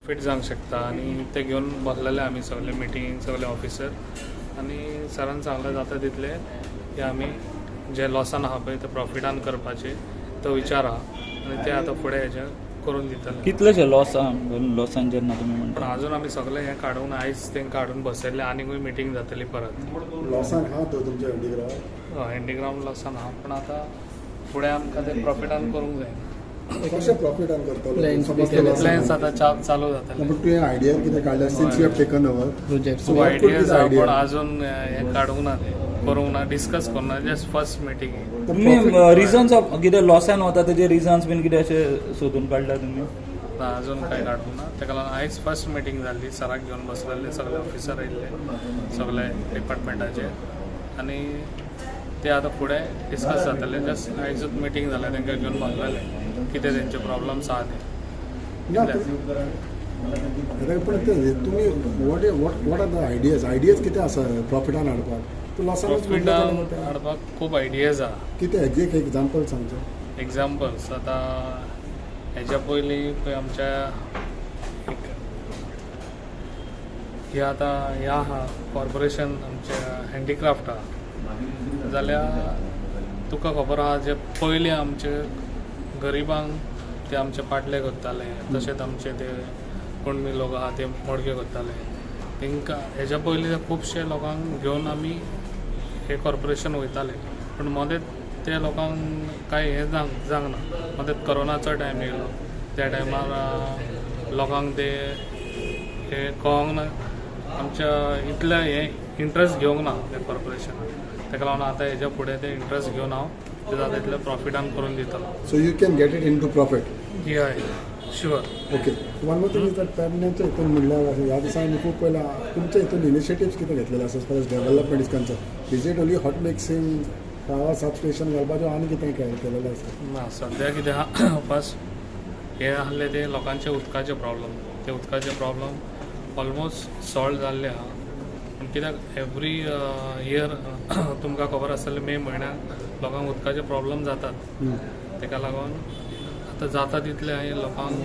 Fit जावंक शकता. आनी ते घेवन बसलेले आमी सगळे मिटींग, सगळे ऑफिसर, आनी सरान सांगलें जाता तितले की आमी जे लॉसान आहा पळय ते प्रॉफिटान करपाचे तो विचार आहा आनी ते आतां फुडें हेजे करून दितले. कितलेशे लॉस लॉसान जेन्ना तुमी पण म्हणटा? अजून आमी सगळे हें काडूंक ना. आयज तांकां हाडून बसयल्लें, आनीकूय मिटींग जातली परत. लॉसान आहा तो तुमच्या हँडीक्राफ्ट? हँडीक्राफ्ट लॉसान आहा, पूण आतां फुडें आमकां ते प्रॉफिटान करूंक जाय. कशें प्रॉफिटान करतलो? Plans समज बी केले. प्लॅन्स आतां चालू जातले. पूण तुवें आयडिया कितें काडल्या since you have taken over? Project. So what could be ideas the आहा, idea? पूण अजून हें काडूंक ना, ते करूंक ना, डिस्कस करूंक ना, जस्ट फर्स्ट मिटींग. तुमी रिजन्स ऑफ कितें लॉसान वता तेजे रिजन्स बीन कितें अशें सोदून काडला तुमी? ना, अजून कांय काडूंक ना. ताका लागून आयज फर्स्ट मिटींग जाल्ली, सराक घेवन बसलेले, सगळे ऑफिसर येयल्ले सगळे डिपार्टमेंटाचे आनी ते आतां फुडें डिस्कस जातले. जस्ट आयजूच मिटींग जालें, तांकां घेवन बसलेले, कितें तेंचे प्रॉब्लम्स आहा ते. ना, पूण ते तुमी what are the ideas? Ideas कितें आसा प्रॉफिटान हाडपाक? तूं लॉसानूच म्हणटा प्रॉफिटान जाल्यार हाडपाक खूब आयडियाज आहा. कितें एक्झॅक्ट एग्जाम्पल सांगचें. एग्जाम्पल्स, आतां हेज्या पयलीं पळय आमच्या एक हे आतां ह्या आहा कॉर्पोरेशन, आमच्या हँडीक्राफ्ट आहा जाल्यार तुका खबर आहा, जे पयलीं आमचे गरिबांक ते आमचे पाटले करताले, तशेंच आमचे ते कुणबी लोक आहा ते मडक्यो करताले, तांकां हेज्या पयलीं खुबशे लोकांक घेवन आमी हे कॉर्पोरेशन वयताले, पूण मदेंच ते लोकांक कांय हें जावंक ना. मदेंच कोरोनाचो टायम येयलो, त्या टायमार लोकांक ते हे कळोंक ना, आमच्या इतलें हें इंट्रस्ट घेवंक ना त्या कॉर्पोरेशनान. ताका लागून आतां हेज्या फुडें ते इंट्रस्ट घेवन हांव ते जाता तितलें प्रॉफिटान करून दितलो. So you can get it into profit? हय, sure. Okay, one more thing is that पेडण्याच्या हितून म्हणल्यार ह्या दिसांनी खूब पयला तुमच्या हितून इनिशिएटिव्स कितें घेतलेले आसा as far as development is concern? Is it only hot mixing, power substation घालपाचें, आनी कितें केलेलें आसा? ना, सद्या कितें आहा, फर्स्ट हे आहले ते लोकांचे उदकाचे प्रॉब्लम, ते उदकाचे प्रॉब्लम ऑलमोस्ट सॉल्व जाल्ले आहा. पूण कित्याक एवरी इयर तुमकां खबर आसतलें, मे म्हयन्याक लोकांक उदकाचे प्रॉब्लम जातात. ताका लागून आतां जाता तितले हांवें लोकांक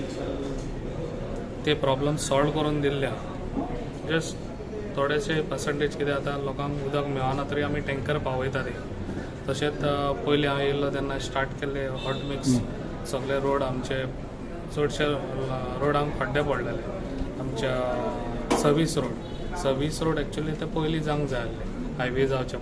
ते प्रॉब्लम सॉल्व करून दिल्ले आहा. जस्ट थोडेशे पर्संटेज कितें आतां लोकांक उदक मेळना तरी आमी टँकर पावयता ते. तशेंच पयलीं हांव येयल्लो तेन्ना स्टार्ट केल्ले हॉट मिक्स, सगळे रोड आमचे, चडशे रोडांक खड्डे पडलेले. आमच्या service road, service road actually ते पयलीं जावंक जाय आसले, हायवे जावचे पयलीं.